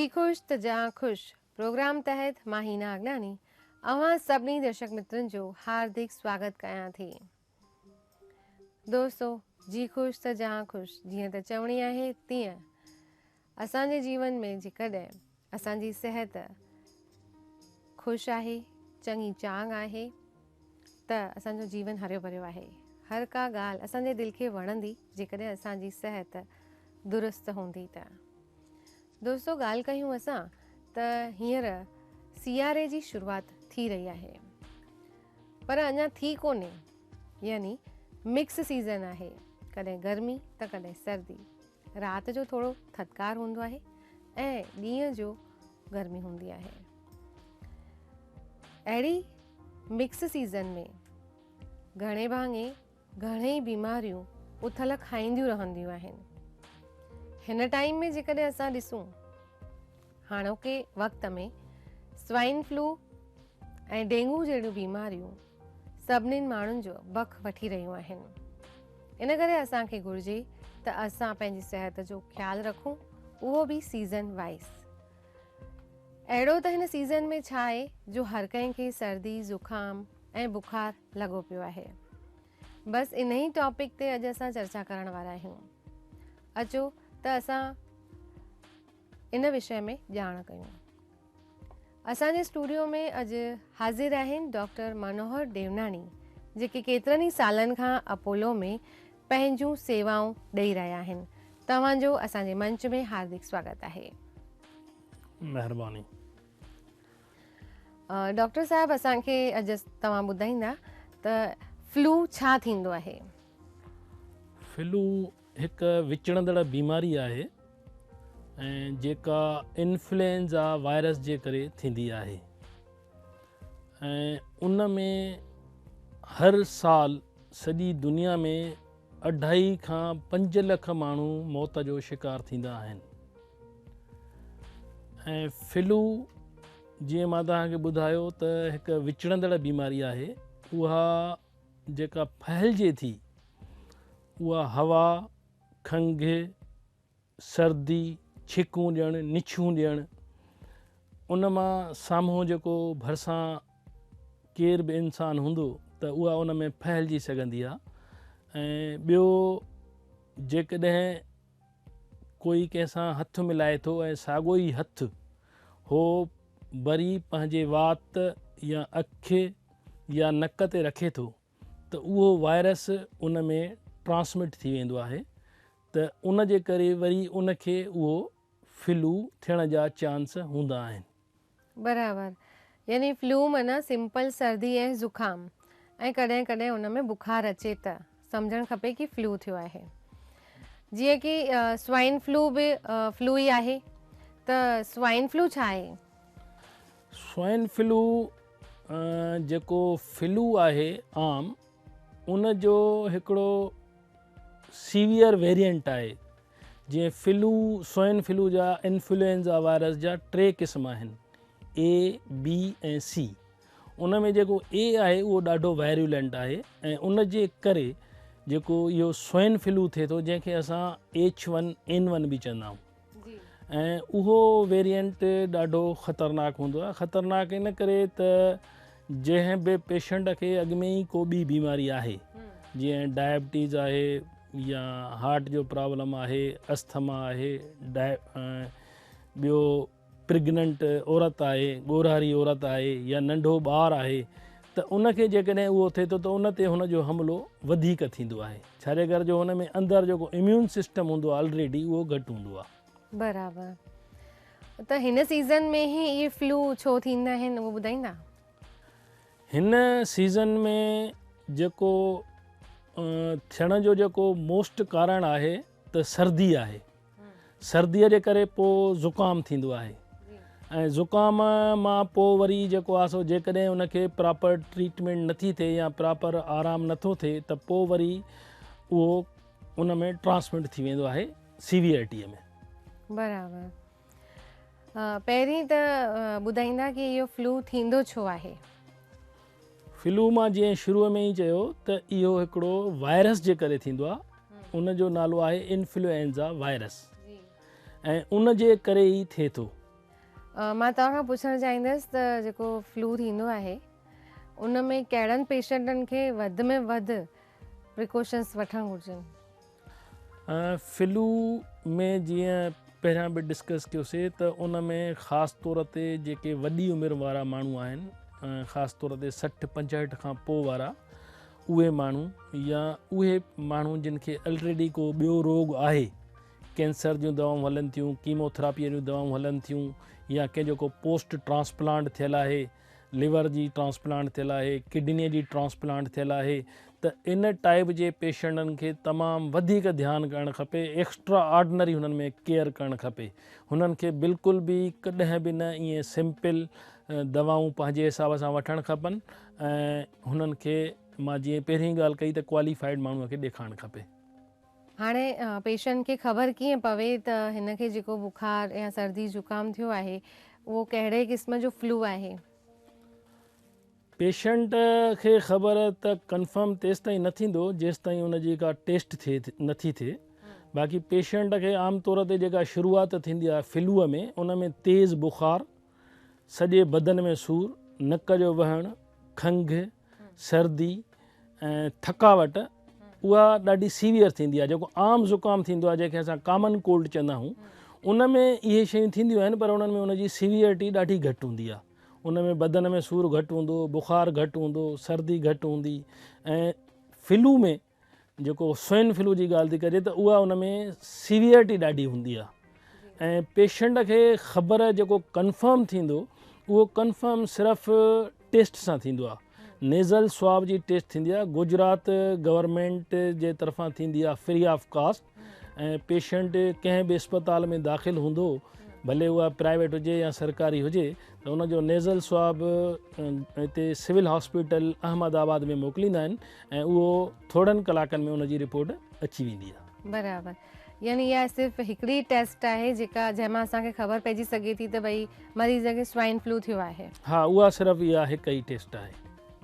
جي خوش ته جهان خوش پروگرام تحت مان هينا اگناني اوهان سڀني درشڪ مترن جو هاردڪ سواگت ڪيان ٿي. دوستو جي خوش ته جهان خوش جيئن ته چوڻي آهي تيئن اسان جي جيون ۾ جيڪڏهن اسان جي صحت خوش آهي، چڱي چانگ آهي ته اسان جو جيون هريو ڀريو آهي. هر ڪا ڳالهه اسان جي دل کي وڻندي جيڪڏهن اسان جي صحت درست هوندي ته. دوستو ڳالهه ڪيون اسان ته هينئر سياري جي شروعات ٿي رهي آهي پر اڃا ٿي ڪونهي يعني مڪس سيزن آهي ڪڏهن گرمي ته ڪڏهن سردي. رات جو ٿورو ٿڌڪار هوندو آهي ۽ ڏينهن جو گرمي هوندي آهي. اهڙي مڪس سيزن ۾ گهڻي ڀاڱي گهڻيئي بيماريون اٿل کائينديون رهنديون آهن. هن ٽائيم ۾ جيڪڏهن اسان ڏسون هاڻوڪي وقت ۾ سوائن فلو ۽ ڊينگو جهڙيون بيماريون سڀنين ماڻهن جو بک وٺي رهيون آهن. ان ڪري اسان کي گهرجي ته اسان پنهنجي صحت جو خيال رکون اهو به سيزن وائز. اهڙو ته هن سيزن ۾ ڇا آهي جو هر ڪنهن کي سردي، زڪام ۽ بخار لڳو پيو آهي. بس انهي ٽاپڪ تي اڄ اسان چرچا ڪرڻ وارا آهيون. اچو ته اسان ان وشي ۾ ڄاڻ ڪيون. اسان جي اسٽوڊيو ۾ اڄ حاضر آهن ڊاڪٽر منوهر ديوناڻي جيڪي ڪيترن ئي سالن کان اپولو ۾ پنهنجون سيوائون ڏئي رهيا آهن. توهان جو اسان جي منچ ۾ هاردڪ سواگت آهي. مهرباني. ڊاڪٽر صاحب اسان کي اڄ توهان ٻڌائيندا ته فلو ڇا ٿيندو آهي؟ فلو هڪ وچڙندڙ بيماري آهي ۽ جيڪا انفلوئنزا وائرس جي ڪري ٿيندي آهي ۽ ان ۾ هر سال سڄي دنيا ۾ اڍائي کان 5 لک ماڻهو موت جو شڪار ٿيندا آهن ۽ فلو جيئن مان توهان کي ٻڌايو ته هڪ وچڙندڙ بيماري آهي. اها جيڪا ڦهلجي ٿي اها هوا، کنگهه، سردي، ڇڪون ڏيڻ، نڇون ڏيڻ، ان مان سامهون جيڪو ڀرسان ڪير به انسان هوندو ته اها ان ۾ ڦهلجي سگهندي آهي ۽ ٻيو جيڪڏهن ڪوئي ڪنهن سان هٿ ملائي ٿو ۽ ساڳو ئي هٿ هو وري پنهنجي وات يا اک يا نڪ تي رکي ٿو ته اهو وائرس ان ۾ ٽرانسمٽ ٿي ويندو آهي ته ان جي ڪري وري ان کي اهو فلو ٿيڻ جا چانس هوندا آهن. برابر يعني فلو معنيٰ سمپل سردي ۽ زڪام ۽ ڪڏهن ڪڏهن ان ۾ بخار اچي ته سمجهڻ کپي ڪي فلو ٿيو آهي. جيئن ڪي سوائن فلو به فلو ئي آهي ته سوائن فلو ڇا آهي؟ سوائن فلو جيڪو فلو آهي عام ان جو هڪڙو سيويئر ويرينٽ آهي. جيئن فلو سوائن فلو جا انفلوئنزا وائرس جا ٽي قسم آهن اي بي ۽ سي. ان ۾ جيڪو اي آهي اهو ڏاڍو وائريولينٽ آهي ۽ ان جي ڪري جيڪو اهو سوائن فلو ٿئي ٿو جنهن کي اسان ايڇ ون اين ون به چوندا آهيون ۽ اهو ويرينٽ ڏاڍو خطرناڪ هوندو آهي. خطرناڪ ان ڪري ته جنهن به پيشنٽ کي اڳ ۾ ئي ڪو ٻي بيماري آهي جيئن ڊائبٽيز آهي يا هارٽ جو پرابلم آهي، اسٿما آهي، ٻيو پريگننٽ عورت آهي، ڳورهاري عورت آهي يا ننڍو ٻار آهي ته ان کي جيڪڏهن اهو ٿئي ٿو ته ان تي هن جو حملو وڌيڪ ٿيندو آهي ڇاجي ڪري جو هن ۾ اندر جيڪو اميون سسٽم هوندو آهي آلريڊي اهو گهٽ هوندو آهي. برابر ته هن سيزن ۾ ئي اهي فلو ڇو ٿيندا آهن اهو ٻڌائيندا؟ هن سيزن ۾ جيڪو ٿيڻ جو جيڪو موسٽ ڪارڻ آهي ته سردي آهي. سرديء جي ڪري پوء زڪام ٿيندو آهي ۽ زڪام مان پوء وري جيڪو آهي سو جيڪڏهن ان کي پراپر ٽريٽمينٽ نٿي ٿئي يا پراپر آرام نٿو ٿئي ته پوء وري اهو ان ۾ ٽرانسمٽ ٿي ويندو آهي سيويئرٽيء ۾. برابر. پهرين ته ٻڌائيندا ڪي اهو فلو ٿيندو ڇو آهي؟ فلو مان جيئن شروع ۾ ئي چيو ته اهو هڪڙو وائرس جي ڪري ٿيندو آهي ان جو نالو آهي انفلوئنزا وائرس ۽ ان جي ڪري ئي ٿئي ٿو. مان توهان کان پڇڻ چاهيندس ته جيڪو فلو ٿيندو آهي ان ۾ ڪهڙن پيشنٽن کي وڌ ۾ وڌ پريڪاشنس وٺڻ گهرجن؟ فلو ۾ جيئن پهريان به ڊسڪس ڪيوسي ته ان ۾ خاص طور تي جيڪي وڏي عمر وارا ماڻهو آهن، خاص طور تي 60 65 کان پوء وارا اهي ماڻهو يا اهي ماڻهو جن کي الريڊي ڪو ٻيو روڳ آهي، ڪينسر جون دوائون هلن ٿيون، ڪيموٿراپيء جون دوائون هلن ٿيون يا ڪنهن جو ڪو پوسٽ ٽرانسپلانٽ ٿيل آهي، ليور جي ٽرانسپلانٽ ٿيل آهي، ڪڊنيء جي ٽرانسپلانٽ ٿيل آهي ته ان ٽائيپ جي پيشنٽن کي تمام وڌيڪ ڌيان ڪرڻ کپي، ايڪسٽرا آرڊنري هنن ۾ ڪيئر ڪرڻ کپي. هنن کي بلڪل به ڪڏهن به نه ائين سمپل دوائون پنهنجي حساب سان وٺڻ کپن ۽ هنن کي مان جيئن پهرين ڳالهه ڪئي ته ڪواليفائيڊ ماڻهوء کي ڏيکارڻ کپي. هاڻي پيشنٽ کي خبر ڪيئن پوي ته هن کي جيڪو بخار يا سردي زڪام ٿيو آهي اهو ڪهڙي قسم جو فلو آهي؟ پيشنٽ کي خبر ته ڪنفرم تيستائين نه ٿيندو جيستائين ان جي ڪا ٽيسٽ ٿئي نٿي ٿئي. باقي پيشنٽ کي عام طور تي جيڪا شروعات ٿيندي آهي فلوء ۾ ان ۾ تيز بخار، سڄي بدن ۾ سور، نڪ جو وهڻ، کنگهه، سردي ۽ ٿڪاوٽ اها ڏاڍي سيويئر ٿيندي آهي. جيڪو عام زڪام ٿيندو آهي جنهن کي اسان ڪامن ڪولڊ چوندا آهيون ان ۾ اهي شيون ٿينديون آهن پر انهن ۾ ان جي سيويئرٽي ڏاڍي گهٽ هوندي آهي. ان ۾ بدن ۾ سور گهٽ هوندو، بخار گهٽ هوندو، سردي گهٽ هوندي ۽ فلو ۾ جيڪو سوائن فلو جي ڳالهه ٿي ڪجي ته اها ان ۾ سيويئرٽي ڏاڍي هوندي آهي ۽ پيشنٽ کي خبر جيڪو ڪنفرم ٿيندو اهو ڪنفرم صرف ٽيسٽ سان ٿيندو آهي. نيزل سواب جي ٽيسٽ ٿيندي آهي، گجرات گورنمينٽ جي طرفان ٿيندي آهي فري آف ڪاسٽ ۽ پيشنٽ ڪنهن به اسپتال ۾ داخل هوندو ڀلي اها پرائيويٽ هجي يا سرڪاري هجي ته ان جو نيزل سواب هتي سول هاسپيٽل احمد آباد ۾ موڪليندا آهن ۽ اهو ٿورن ڪلاڪن ۾ ان جي رپورٽ اچي ويندي آهي. برابر يعني اها صرف هڪڙي ٽيسٽ آهي جيڪا جنهن مان اسان کي خبر پئجي سگهي ٿي ته ڀئي مريض کي سوائن فلو ٿيو آهي. ها اها صرف اها هڪ ئي ٽيسٽ آهي.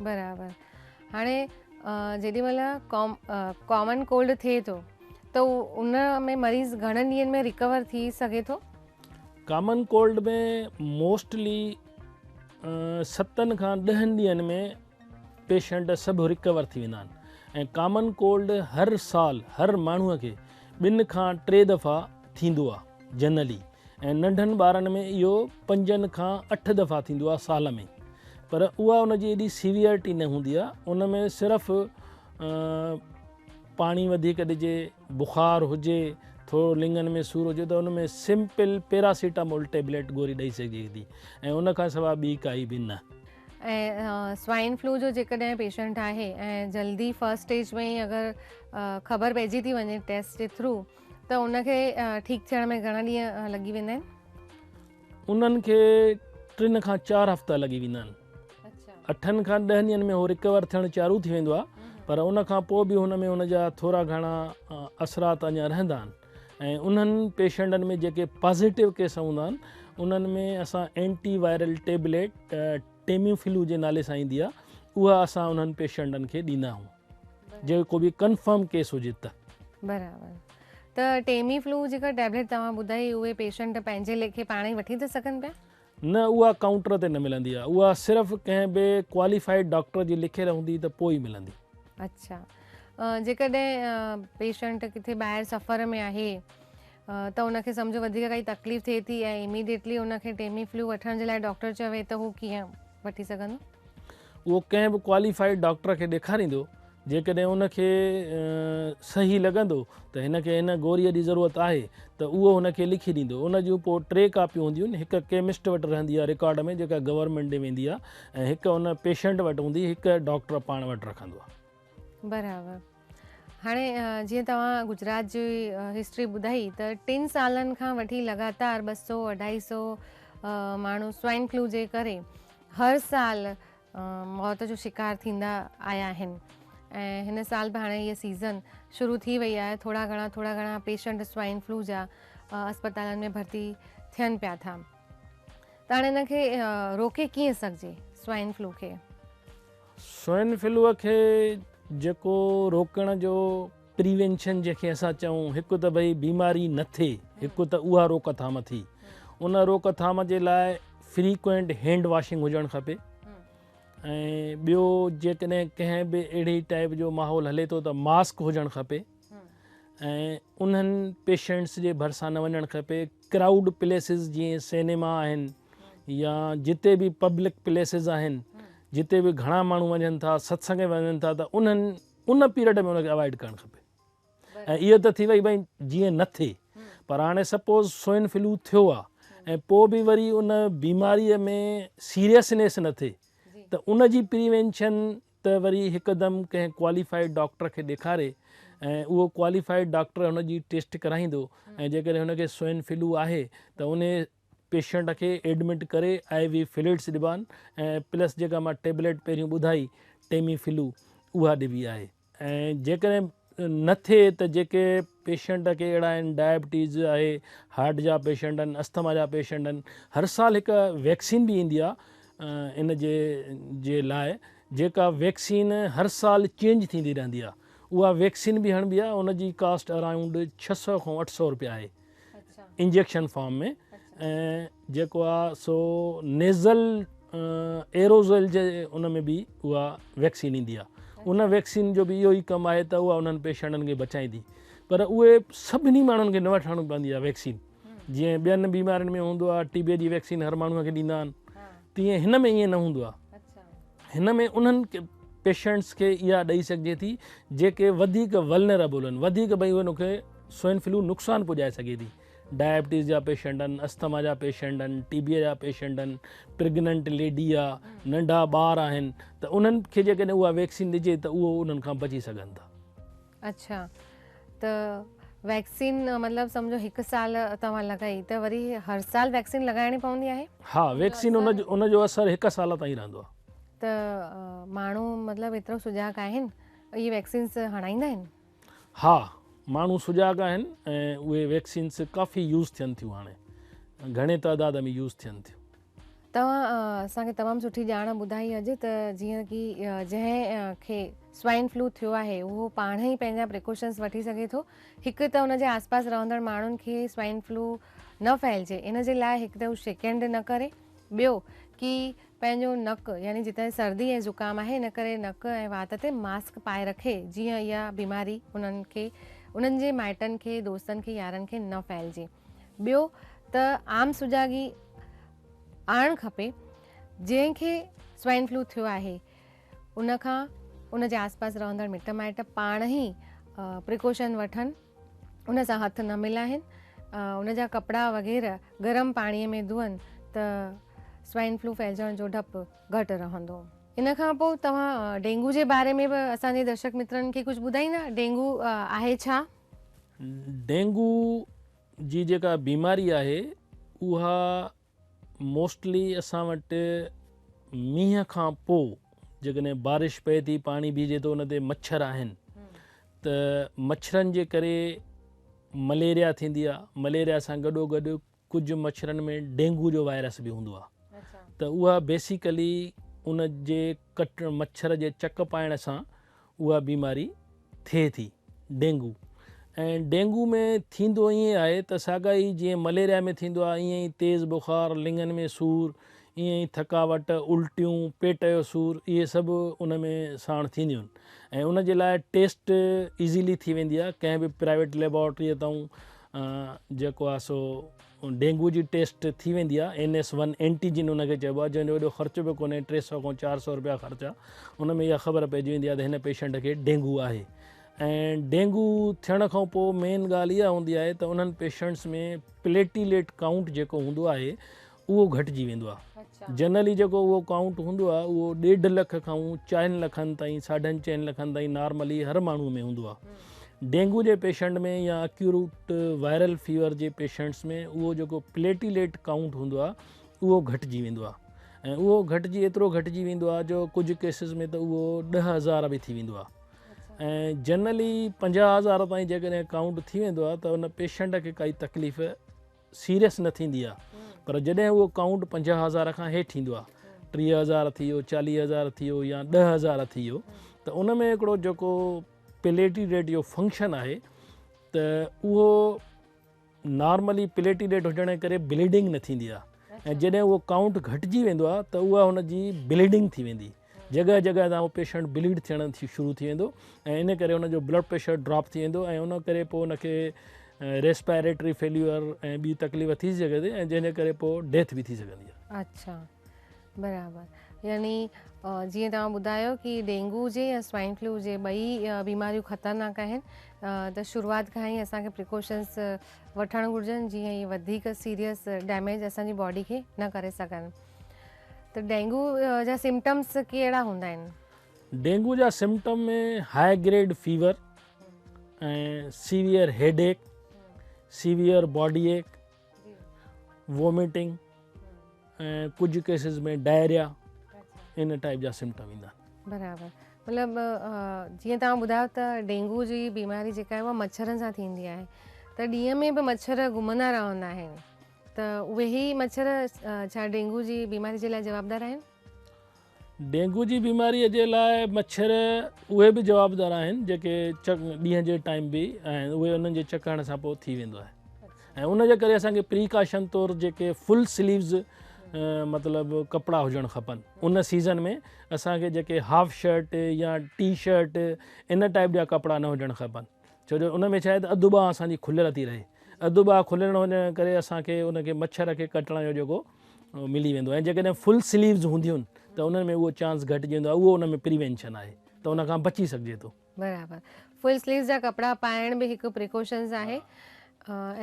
برابر هاڻي جيڏي مهل ڪامن ڪولڊ ٿئي ٿو ته ان ۾ مريض گهڻن ڏينهن ۾ ريڪور ٿي سگهي ٿو؟ ڪامن ڪولڊ ۾ موسٽلي 7 کان 10 ڏينهن ۾ پيشنٽ سڀ ريڪور ٿي ويندا آهن ۽ ڪامن ڪولڊ هر سال هر ماڻهوء کي 2 کان 3 دفعا ٿيندو آهي جنرلي ۽ ننڍن ٻارن ۾ اهو 5 کان 8 دفعا ٿيندو آهي سال ۾ پر اها ان جي ايڏي سيويئرٽي نه هوندي آهي. ان ۾ صرف پاڻي وڌيڪ ڏجي، بخار هجي، ٿورو لڱن ۾ سور هجي ته ان ۾ سمپل پيراسيٽامول ٽيبليٽ گوري ڏئي سگهجي ٿي ۽ ان کان سواء ٻي ڪائي به نه. ۽ سوائن فلو جو جيڪڏهن پيشنٽ آهي ۽ جلدي فرسٽ اسٽيج ۾ ئي اگر خبر پئجي ٿي وڃي ٽيسٽ جي ٿرو ته ان کي ٺيڪ ٿيڻ ۾ گهڻا ڏينهن لڳي ويندا آهن؟ انهن کي 3 کان 4 هفتا لڳي ويندا آهن. 8 کان 10 ڏينهن ۾ هو رڪور ٿيڻ چالو ٿي ويندو آهي پر ان کان پوء به هن ۾ ان جا ٿورا گهڻا اثرات اڃا رهندا آهن ۽ انهن پيشنٽن ۾ جيڪي پازيٽو ڪيس هوندا آهن انهن ۾ اسان anti viral tablet Tammy flu جي نالي سان ايندي آهي اها اسان انهن پيشنٽن کي ڏيندا آهيون جيڪو به ڪنفرم ڪيس هجي ته. برابر ته ٽيمي فلو جيڪا ٽيبليٽ توهان ٻڌائي اهي پيشنٽ پنهنجي ليکي پاڻ ئي وٺي ٿا سگهن پيا؟ نه اها ڪائونٽر تي نه ملندي آهي اها صرف ڪنهن به ڪواليفائيڊ ڊاڪٽر جي لکيل هوندي ته پوء ئي ملندي. اڇا جيڪڏهن پيشنٽ ڪٿي ٻاهر سفر ۾ آهي ته ان کي سمجهو وڌيڪ ڪائي تڪليف ٿئي ٿي ۽ اميڊيٽلي ان کي ٽيمي فلو وٺڻ جي لاء ڊاڪٽر چوي ته هو ڪيئن وٺي سگهندو؟ اهو ڪنهن به ڪواليفائيڊ ڊاڪٽر کي ڏيکاريندو، جيڪڏهن ان کي صحيح لڳندو ته هن کي هن گوريء جي ضرورت آهي ته اهو هن کي لکي ڏيندو. ان جون پوء 3 ڪاپيون هونديون آهن، هڪ ڪيمسٽ وٽ رهندي آهي رڪارڊ ۾ جيڪا گورنمينٽ ڏي ويندي آهي ۽ هڪ ان پيشنٽ وٽ هوندي، هڪ ڊاڪٽر پاڻ وٽ رکندو آهي. برابر. هاڻي جيئن توهان گجرات جي هسٽري ٻڌائي ته 3 سالن کان وٺي لڳاتار 200 250 ماڻهو سوائن فلو جي ڪري هر سال موت جو شڪار ٿيندا آيا آهن ۽ هن سال به هاڻي هيء سيزن شروع ٿي وئي آهي، ٿورا گهڻا ٿورا گهڻا پيشنٽ سوائن فلو جا اسپتالن ۾ ڀرتي ٿين پيا ٿا ته هاڻي هن کي روڪي ڪيئن سگهجي سوائن فلو کي؟ سوائن فلو کي جيڪو روڪڻ جو پريوينشن جنهن کي اسان چئون، هڪ ته ڀئي بيماري نه ٿئي، هڪ ته اها روڪٿام ٿي. ان روڪٿام جي لاء فريڪوئنٽ هينڊ واشنگ هجڻ کپي ۽ ٻيو جيڪڏهن ڪنهن به اهڙي ٽائپ جو ماحول هلي ٿو ته ماسڪ هجڻ کپي ۽ انهن پيشنٽس جي ڀرسان نه وڃڻ کپي. ڪرائوڊ پليسز جيئن سئنيما آهن يا جتي به پبلڪ پليسز آهن جتي به گهڻا ماڻهو وڃن ٿا ستسنگ ۾ وڃن ٿا ته انهن ان پيريڊ ۾ ان کي اوائڊ ڪرڻ کپي ۽ اهو ته ٿي وئي ڀئي جيئن نه ٿئي پر هاڻي سپوز سوئن فلو ٿيو آهي ۽ پوء به وري ان بيماري ۾ سيريسنيس نه ٿئي ته ان جي پريوينشن ته وري هڪدم ڪنهن ڪواليفائيڊ ڊاڪٽر کي ڏيکاري ۽ اهو ڪواليفائيڊ ڊاڪٽر هن جي ٽيسٽ ڪرائيندو ۽ جيڪڏهن هن کي سوئن فلو آهي ته ان پيشنٽ کي ايڊمٽ ڪري آء وي فلوئڊس ڏبا آهن ۽ پلس جيڪا مان ٽيبليٽ پهريون ٻڌائي ٽيمي فلو اها ڏبي آهي ۽ جيڪڏهن نه ٿئي ته جيڪي پيشنٽ کي اهڙا آهن ڊائبٽيز آهي هارٽ جا پيشنٽ آهن اسٿما جا پيشنٽ آهن هر سال هڪ ويڪسين به ايندي آهي ان جي جي لاء جيڪا ويڪسين هر سال چينج ٿيندي رهندي آهي اها ويڪسين به هڻبي آهي ان جي ڪاسٽ اراؤنڊ 600 کان 800 روپيا آهي انجيڪشن فارم ۾ ۽ جيڪو آ سو نيزل ايروزل جي ان ۾ به اها ويڪسين ايندي آ ان ويڪسين جو به اهو ئي ڪم آهي ته اها انهن پيشنٽن کي بچائيندي پر اهي سڀني ماڻهن کي نه وٺڻي پوندي آ ويڪسين جيئن ٻين بيمارين ۾ هوندو آ ٽي بي جي ويڪسين هر ماڻهو کي ڏيندا آهن تيئن هن ۾ ائين نه هوندو آ هن ۾ انهن پيشنٽس کي اها ڏئي سگهجي ٿي جيڪي وڌيڪ ولنربل آهن وڌيڪ ڀئي ان کي سوئن فلو نقصان پڄائي سگهي ٿي ڊائبٽيز جا پيشنٽ آهن اسٿما جا پيشنٽ آهن ٽي بي جا پيشنٽ آهن پريگننٽ ليڊي آ ننڍا ٻار آهن ته انهن کي جيڪڏهن اها ويڪسين ڏجي ته اهو انهن کان بچي سگهن ٿا. اڇا ته ويڪسين مطلب سمجهو هڪ سال توهان لڳائي ته وري هر سال ويڪسين لڳائڻي پوندي آهي؟ ها ويڪسين ان جو اثر هڪ سال تائين رهندو آهي. ته ماڻهو مطلب ايترو سجاڳ آهن اهي ويڪسينس هڻائيندا آهن؟ ها ماڻهو سجاڳ آهن ۽ اهي ويڪسينس ڪافي يوز ٿين ٿيون هاڻي گهڻي تعداد ۾ يوز ٿين ٿيون. توهان اسان کي تمام سٺي ڄاڻ ٻڌائي اڄ ته جيئن ڪي جنهن کي سوائن فلو ٿيو آهي اهو پاڻ ئي پنهنجا پريڪوشنس وٺي سگهي ٿو هڪ ته ان جي آس پاس رهندڙ ماڻهن کي سوائن فلو نه ڦهلجي ان جي لاء هڪ ته هو شيڪ هينڊ نه ڪري ٻيو ڪي پنهنجو نڪ يعني جتي سردي ۽ زڪام آهي ان ڪري نڪ ۽ وات تي ماسڪ پائي رکي جيئن اها بيماري انهن کي انهن جي مائٽن کي دوستن کي يارن کي نه ڦهلجي ٻيو ته عام سجاڳي آڻڻ کپي جنهن کي سوائن فلو ٿيو آهي ان کان ان جي آس پاس رهندڙ مٽ مائٽ پاڻ ئي پريڪوشن وٺن ان سان هٿ نه ملائن ان جا ڪپڙا وغيره گرم پاڻي ۾ ڌوئن ته سوائن فلو ڦهلجڻ جو ڊپ گهٽ رهندو. ان کان پوء توهان ڊينگو جي باري ۾ به اسان جي درشڪ مترن کي ڪجهه ٻڌائيندا ڊينگو آهي ڇا؟ ڊينگو جي جيڪا بيماري آهي اها موسٽلي اسان وٽ مينهن کان پوء جيڪڏهن بارش پئي ٿي پاڻي بيهجي ٿو ان تي مڇر آهن ته مڇرن جي ڪري مليريا ٿيندي آهي مليريا سان گڏو گڏ ڪجهه مڇرن ۾ ڊينگو جو وائرس به هوندو آهي ته اها بيسيڪلي ان جي ڪٽ مڇر جي چڪ پائڻ سان اها بيماري ٿئي ٿي ڊينگو ۽ ڊينگو ۾ ٿيندو ائين آهي ته ساڳا ئي جيئن مليريا ۾ ٿيندو آهي ائين ئي تيز بخار لڱن ۾ سور ائين ئي ٿڪاوٽ الٽيون پيٽ جو سور اهي سڀ ان ۾ ساڻ ٿينديون آهن ۽ ان جي لاء ٽيسٽ ايزيلي ٿي ويندي آهي ڪنهن به پرائيويٽ ليبارٽري تان جيڪو آهي سو ڊينگو جي ٽيسٽ ٿي ويندي آهي اين ايس ون اينٽيجن ان کي چئبو آهي جنهن جو ايڏو خرچ به ڪونهي 300 کان 400 روپيا خرچ آهي ان ۾ اها خبر پئجي ويندي آهي ته هن پيشنٽ کي ڊينگو آهي ۽ ڊينگو ٿيڻ کان پوء مين ڳالهه اها هوندي آهي ته انهن پيشنٽس ۾ پليٽيليٽ ڪائونٽ جيڪو هوندو آهي اهو گهٽجي ويندو آهي جنرلي جيڪو اهو ڪائونٽ هوندو آهي اهو ڏيڍ لک کان چئن لکن تائين ساڍن چئن لکن تائين نارملي هر ماڻهو ۾ هوندو آهي ڊينگو جي پيشنٽ ۾ يا اڪيوٽ وائرل فيور جي پيشنٽس ۾ اهو جيڪو پليٽيليٽ ڪائونٽ هوندو آهي اهو گهٽجي ويندو آهي ۽ اهو گهٽجي ايترو گهٽجي ويندو آهي جو ڪجهه ڪيسز ۾ ته اهو 10,000 به ٿي ويندو آهي ۽ جنرلي 50,000 تائين جيڪڏهن ڪائونٽ ٿي ويندو آهي ته ان پيشنٽ کي ڪائي تڪليف سيريس نه ٿيندي آ پر جڏهن اهو ڪائونٽ 50,000 کان هيٺ ايندو آ 30,000 ٿي ويو 40,000 ٿي ويو يا 10,000 ٿي ويو ته ان ۾ هڪڙو جيڪو پليٽيليٽ جو فنڪشن آهي ته اهو نارملي پليٽيليٽ هجڻ جي ڪري بليڊنگ نه ٿيندي آهي ۽ جڏهن اهو ڪائونٽ گهٽجي ويندو آهي ته اها هن جي بليڊنگ ٿي ويندي، جڳهه جڳهه تان اهو پيشنٽ بليڊ ٿيڻ ٿي شروع ٿي ويندو ۽ ان ڪري ان جو بلڊ پريشر ڊراپ ٿي ويندو ۽ ان ڪري پوء ان کي ريسپائريٽري فيليور ۽ ٻي تڪليف ٿي سگهي ٿي ۽ جنهن جي ڪري پوء ڊيٿ به ٿي سگهندي آهي. اڇا برابر يعني جيئن توهان ٻڌايو ڪي ڊينگو هجي يا سوائن فلو هجي ٻئي بيماريون خطرناڪ آهن ته شروعات کان ئي اسان کي پريڪاشنس وٺڻ گهرجن جيئن اهي وڌيڪ سيريس ڊيميج اسان جي باڊي کي نه ڪري سگهن. ته ڊينگو جا سمپٽمس ڪهڙا هوندا آهن؟ ڊينگو جا symptom ۾ high grade fever ۽ severe headache, severe body ache, vomiting ۽ ڪجهه ڪيسز ۾ ڊائريا ان ٽائپ جا سمپٽم ايندا آهن. برابر مطلب جيئن توهان ٻڌايو ته ڊينگو جي بيماري جيڪا آهي اها مڇرن سان ٿيندي آهي ته ڏينهن ۾ به مڇر گهمندا رهندا آهن ته اهي ئي مڇر ڇا ڊينگو جي بيماري جي لاء جوابدار آهن؟ ڊينگو جي بيماري جي لاء مڇر اهي به جوابدار آهن جيڪي ڏينهن جي ٽائيم به آهن اهي انهن جي چڪڻ سان پوء ٿي ويندو آهي ۽ ان جي ڪري اسان کي پريڪاشن طور جيڪي فل سليوز مطلب ڪپڙا هجڻ کپن ان سيزن ۾ اسان کي جيڪي هاف شرٽ يا ٽي شرٽ ان ٽائپ جا ڪپڙا نه هجڻ کپن ڇو جو ان ۾ ڇا آهي ته اڌ ٻانهن اسان جي کليل ٿي رهي اڌ ٻانهن کليل هجڻ جي ڪري اسان کي ان کي مڇر کي ڪٽڻ جو جيڪو ملي ويندو ۽ جيڪڏهن فل سليوز هونديون ته انهن ۾ اهو چانس گهٽجي ويندو آهي اهو ان ۾ پريوينشن آهي ته ان کان بچي سگهجي ٿو. برابر فل سليوز جا ڪپڙا پائڻ به هڪ پريڪاشنز آهي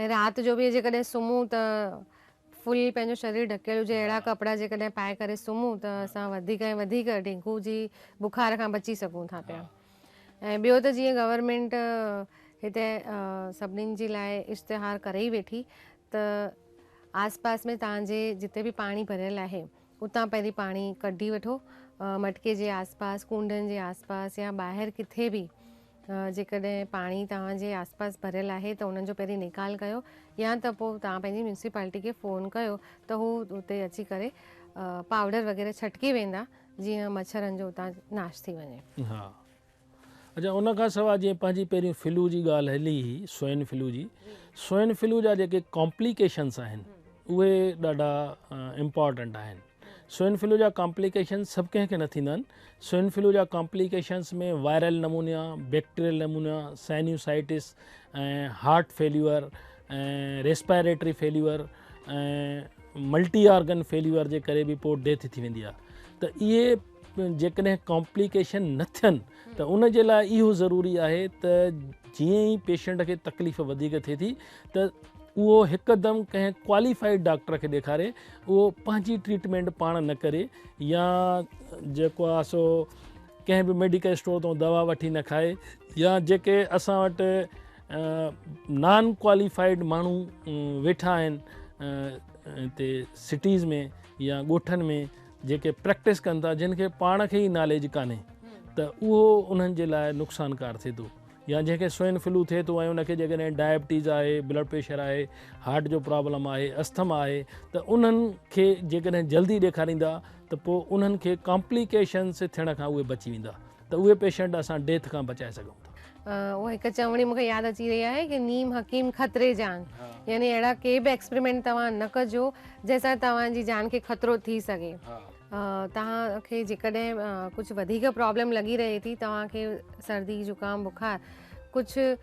۽ رات جو به جيڪڏهن سمهون ته فل پنهنجو شرير ڍڪيل هجي اهڙا ڪپڙا جيڪڏهن پائي ڪري سمهون ته اسان وڌيڪ ۽ وڌيڪ ڊينگو جي بخار کان بچي سگهون ٿا پيا ۽ ٻيو ته جيئن گورنمينٽ هتي سڀنين جي لاء اشتهار ڪري ئي ويٺي ته آس پاس ۾ توهان جي جتي به پاڻي ڀريل آهي اتان پهرين پاڻي ڪڍي وٺو مٽڪي جي آس پاس ڪونڊن جي آس پاس يا ٻاهر ڪٿي به جيڪڏهن پاڻي توهان جي آس پاس ڀريل آهي ته انهن جو پهرين نيڪال ڪيو يا ته پوء توهان پنهنجي ميونسپالٽي کي فون ڪيو ته هو اتي اچي ڪري پائوڊر وغيره ڇٽڪي ويندا جيئن مڇرن جو اتان ناش ٿي وڃي. ها اچا ان کان سواء جيئن پنهنجي پهريون فلو جي ڳالهه هلي هئي سوئن فلو جي سوئن فلو جا جيڪي ڪامپليڪيشنس آهن اهي ڏاڍا امپارٽنٽ آهن سوئن فلو جا ڪامپليڪيشنس سڀ ڪنهن کي نه ٿيندا آهن سوئن فلو جا complications ۾ viral pneumonia bacterial pneumonia sinusitis ۽ heart failure ۽ respiratory failure ۽ multi organ failure جي ڪري به پوء ڊيٿ ٿي ويندي آهي ته اهي جيڪڏهن ڪامپليڪيشن نه ٿين ته ان جي لاء اهو ضروري آهي ته جيئن ئي پيشنٽ کي تڪليف وڌيڪ ٿئي ٿي ته اهو هڪدم ڪنهن ڪواليفائيڊ ڊاڪٽر کي ڏيکاري اهو پنهنجي ٽريٽمينٽ پاڻ نه ڪري يا جيڪو آهي سو ڪنهن به ميڊيڪل اسٽور تان دوا وٺي نه کائي يا جيڪي اسان وٽ نان ڪواليفائيڊ ماڻهو ويٺا آهن هتي سٽيز ۾ يا ڳوٺن ۾ جيڪي پريڪٽس ڪن ٿا جن کي پاڻ کي ئي ناليج ڪانهي ته اهو انهن جي لاء نقصانڪار ٿئي ٿو يا جنهن کي سوئن فلو ٿئي ٿو ۽ ان کي جيڪڏهن ڊائبٽيز آهي بلڊ پريشر آهي هارٽ جو پرابلم آهي اسٿما آهي ته انهن کي جيڪڏهن جلدي ڏيکاريندا ته پوء انهن کي ڪامپليڪيشنس ٿيڻ کان اهي بچي ويندا ته اهي پيشنٽ اسان ڊيٿ کان بچائي سگهون ٿا. اها هڪ چوڻي مون کي ياد اچي رهي آهي ڪي نيم حڪيم خطري جان يعني اهڙا ڪي به ايڪسپريمينٽ توهان نه ڪجو جنهن سان توهان جي جان کي خطرو ٿي سگهي. توهان کي جيڪڏهن ڪجهه وڌيڪ پرابلم لڳي رهي ٿي توهان کي سردي زڪام بخار ڪجهه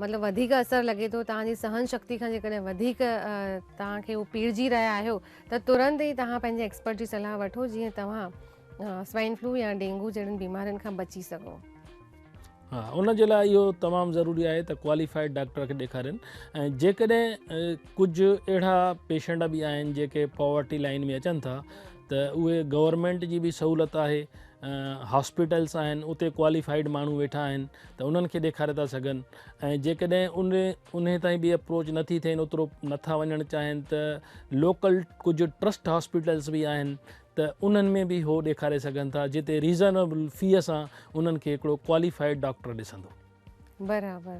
مطلب وڌيڪ اثر لڳي ٿو توهان جي سهن شڪتي کان جيڪڏهن وڌيڪ توهان کي هو پيڙجي رهيا آهيو ته ترنت ئي توهان پنهنجي ايڪسپرٽ جي صلاح وٺو جيئن توهان سوائن فلو يا ڊينگو جهڙين بيمارين کان بچي سگهو. ها ان جي لاء اهو تمام ضروري آهي ته ڪواليفائيڊ ڊاڪٽر کي ڏيکارين ۽ جيڪڏهن ڪجهه اهڙا پيشنٽ به آهن جيڪي پاورٽي لائن ۾ اچن ٿا ته اهي گورنمينٽ جي به سهولت آهي هاسپيٽلس آهن اتي ڪواليفائيڊ ماڻهو ويٺا آهن ته انهن کي ڏيکاري ٿا سگهن ۽ جيڪڏهن ان انهي تائين به اپروچ نٿي ٿئي اوترو نٿا وڃڻ چاهين ته لوڪل ڪجهه ٽرسٽ هاسپيٽلس به آهن ته انهن ۾ به هو ڏيکاري سگهن ٿا جتي ريزنيبل في سان انهن کي هڪڙو ڪواليفائيڊ ڊاڪٽر ڏسندو. برابر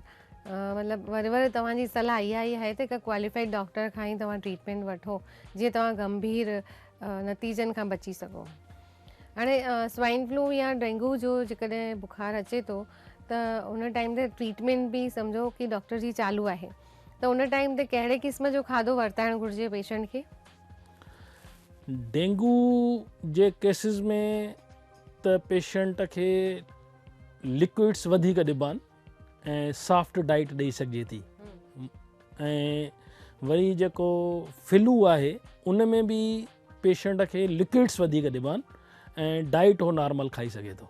مطلب وري وري توهان جي صلاح اها ئي آهي ته هڪ ڪواليفائيڊ ڊاڪٽر کان ئي توهان ٽريٽمينٽ وٺو جيئن توهان گنڀير نتيجن کان بچي سگهو. هاڻي سوائن فلو يا ڊينگو جو جيڪڏهن بخار اچي ٿو ته ان ٽائيم تي ٽريٽمينٽ به سمجهو ڪي ڊاڪٽر جي چالو آهي ته ان ٽائيم تي ڪهڙي قسم جو کاڌو ورتائڻ گهرجي پيشنٽ کي؟ ڊينگو جي ڪيسز ۾ ته پيشنٽ کي لڪوئڊس وڌيڪ ڏبا آهن ۽ سافٽ ڊائيٽ ڏئي سگهجي ٿي ۽ وري جيڪو فلو آهي ان ۾ به پيشنٽ کي لڪوئڊس وڌيڪ ڏبا آهن ۽ ڊائيٽ هو نارمل کائي سگهي ٿو.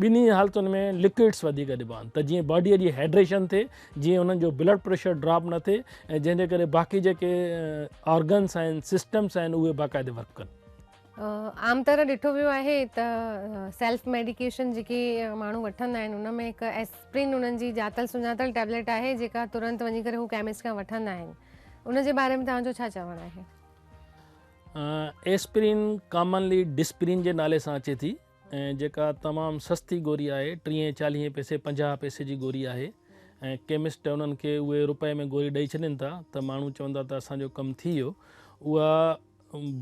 ٻنهي حالتن ۾ لڪوئڊس وڌيڪ ڏبا آهن ته جيئن باڊيء جي هائڊريشن ٿئي، جيئن انهن جو بلڊ پريشر ڊراپ نه ٿئي ۽ جنهن جي ڪري باقي جيڪي آرگنس آهن، سسٽمس آهن اهي باقاعدي ورڪ ڪن. عام طرح ڏٺو ويو آهي ته سيلف ميڊيڪيشن جيڪي ماڻهو وٺندا آهن ان ۾ هڪ ايسپرين انهن جي ڄاتل سڃاتل ٽيبليٽ آهي جيڪا ترنت وڃي ڪري هو ڪيمسٽ کان وٺندا آهن ان جي باري ۾ توهان جو ڇا چوڻ آهي؟ ايسپرين ڪامنلي ڊسپرين جي نالي سان اچي ٿي. ۽ جيڪا تمام سستي گوري آهي، ٽيهين چاليهين پئسي پنجاهه پئسي جي گوري آهي ۽ ڪيمسٽ انهن کي اهي روپئي ۾ گوري ڏئي ڇڏين ٿا ته ماڻهو چوندا ته اسان جو ڪم ٿي ويو. اها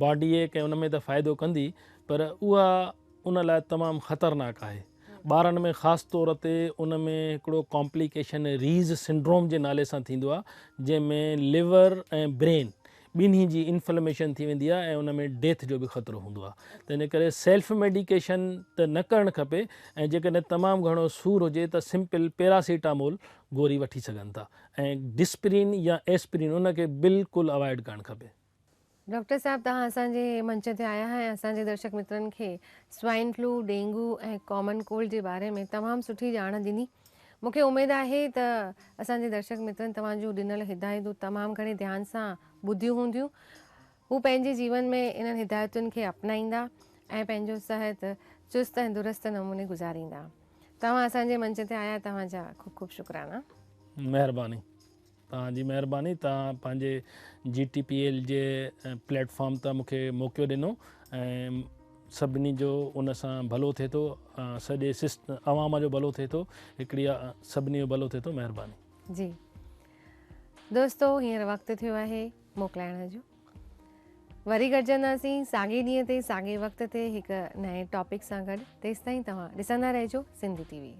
باڊي ايڪ ۽ ان ۾ ته فائدو ڪندي پر اها ان لاء تمام خطرناڪ آهي. ٻارن ۾ خاص طور تي ان ۾ هڪڙو ڪامپليڪيشن ريز سنڊروم جي نالي سان ٿيندو آهي جنهن ۾ ليور ۽ برين ٻنهي جي انفلميشن ٿي ويندي آهي ۽ ان ۾ ڊيٿ جو به خطرو هوندو آهي تنهن ڪري سيلف ميڊيڪيشن ته نه ڪرڻ کپي ۽ جيڪڏهن تمام گهڻو سور هجي ته سمپل پيراسيٽامول گوري وٺي سگهن ٿا ۽ ڊسپرين يا ايسپرين ان کي بلڪل اوائڊ ڪرڻ کپي. ڊاڪٽر صاحب توهان اسان جي منچ تي آيا ۽ اسان جي درشڪ مترن کي swine flu, dengue ۽ common cold جي باري ۾ تمام سٺي ڄاڻ ڏني. مون کي اميد آهي ته اسان جي درشڪ مترن توهان جون ڏنل هدايتون تمام گهڻي ڌيان سان ٻڌيون هونديون. هو پنهنجي جيون ۾ انهن هدايتن کي اپنائيندا ۽ پنهنجو صحت چست ۽ درست نموني گذاريندا. توهان اسان جي منچ تي آيا توهان جا خوب خوب شڪرانا. مهرباني توهان جي مهرباني توهان پنهنجي جي ٽي پي ايل جي پليٽ فارم تان مون کي موقعو ڏنو ۽ سڀني جو ان سان ڀلو ٿئي ٿو سڄي سسٽ عوام جو ڀلو ٿئي ٿو هڪڙي سڀني جو ڀلو ٿئي ٿو مهرباني. جي دوستو هينئر وقت ٿيو آهي موڪلائڻ جو وري گڏجنداسين ساڳي ڏينهن تي ساڳي وقت تي هڪ نئين ٽاپڪ سان گڏ تيستائين توهان ڏسندا رهجو سنڌي ٽي وي.